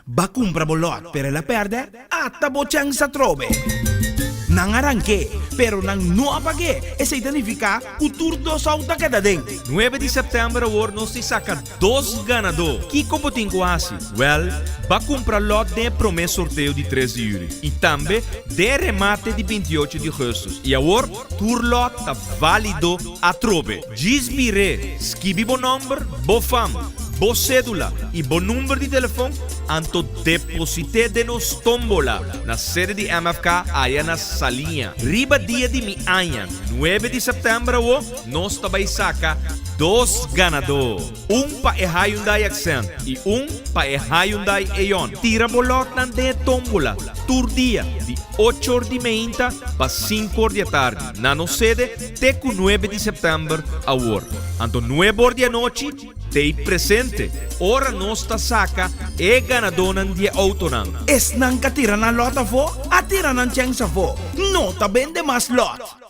B'a kumpra bo lòt pero el a pèrdè? Ata bo chèns atrobe! Nan a rank'é, pero nan no a pag'é, esei ta nifiká ku tur dos outo a keda den. Nuebe di sèptèmber awor nos tin saka dos ganadó. Kiko bo tin ku hasi? Wèl, b'a kumpra lòt den e promé sorteo di tres di yüli i tambe den e remate di bintiocho di ougùstùs. I awor tur lòt ta válido atrobe. Djis mir'é, skibi bo nòmber, bo fam, bo sédula i bo number di telefòn, anto deposit'é den nos tómbola na sede di MFK aya na Saliña. Riba dia di mi aña, nuebe di sèptèmber awo, nos ta bai saka dos ganadó, un pa e Hyundai Accent i un pa e Hyundai Eon. Tira bo lòtnan den e tómbola tur dia di ocho or di meinta pa sinku or di atardi na nos sede Te ku nuebe di sèptèmber awor, anto nuebe or di anochi, t'ei presente ora nos ta saka e ganadónan di e outonan. Esnan k'a tira nan lòt afó, a tira nan chèns afó. No ta bende mas lòt.